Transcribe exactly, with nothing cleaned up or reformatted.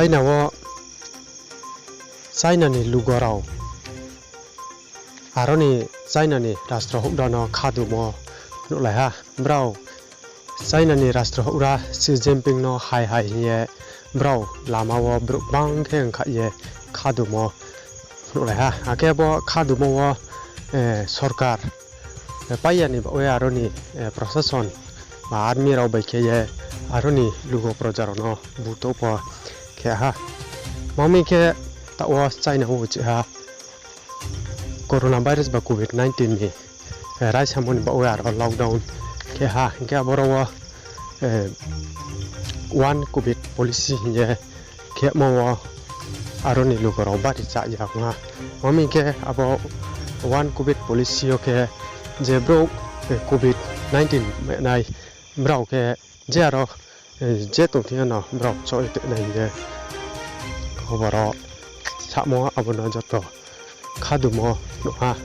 China wo China ni lugo rao aro ni China ni rastro houhgra no khadumo phnuhlai ha. Brao China ni rastro houhgra Xi Jinping no hai hai hing ye brao lama wo brouh gbang khe ongkha ye khadumo phnuhlai ha. Akhe bo khadumo wo sorkar pai ya ni baoh ye aro ni prosason ba army rao bai khe ye aro ni lugo proja rao no butouh pho khe ha. Mami khe taoh wo China wo uchih ha coronavirus ba covid nineteen ni raisamo ni baoh ye aro lockdown khe ha, hing khe aboro wo one covid policy hing ye khemo wo aro ni lugo rao bari chá ya ong ha. Mami khe abo one covid policy yo khe je brouh covid nineteen mainai brao khe je aro je tong thing yo no brao choh ye tongnai hing ye khobor wo samo abo no joto khadumo nuh ha.